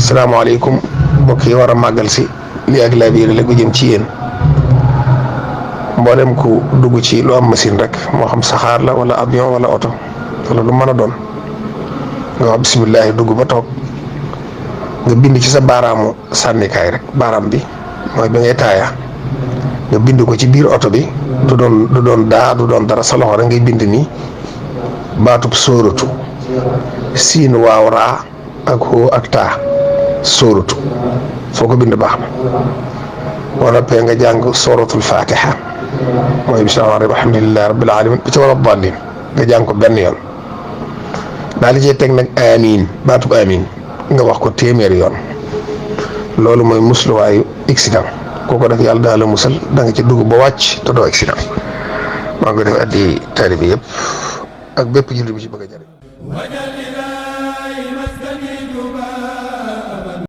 salaamaaleykum mbokk yi war a màggal si lii ak laa biir la gu jëm ci yéen mboolem ku dugg ci lu am machine rek moo xam saxaar la wala avion wala oto wala lu mën a doon nga wax bisimilah dugg ba toog nga bind ci sa baaraamu sànnikaay rek baaraam bi mooy bi ngay taaya nga bind ko ci biir oto bi du doon daa du doon dara sa loxo rek ngay bind nii baatub sóoratu siin waaw raa ak xoo ak taa sóoratu foo ko bind baax na boo noppee nga jàng sooratul fatiha mooy bismillaahi rahmaani rahiim alhamdulillahi rabbil alamin bi ci wala daalliin nga jàng ko benn yoon daal di cee teg nag amiin baatub amiin nga wax ko téeméeri yoon loolu mooy musluwaayu accident koo ko def yàlla daal la musal da nga ci dugg ba wàcc te doo accident maa ngi ko def addi taalibe bi yëpp ak bépp jullit bi ci bëgg a jariñ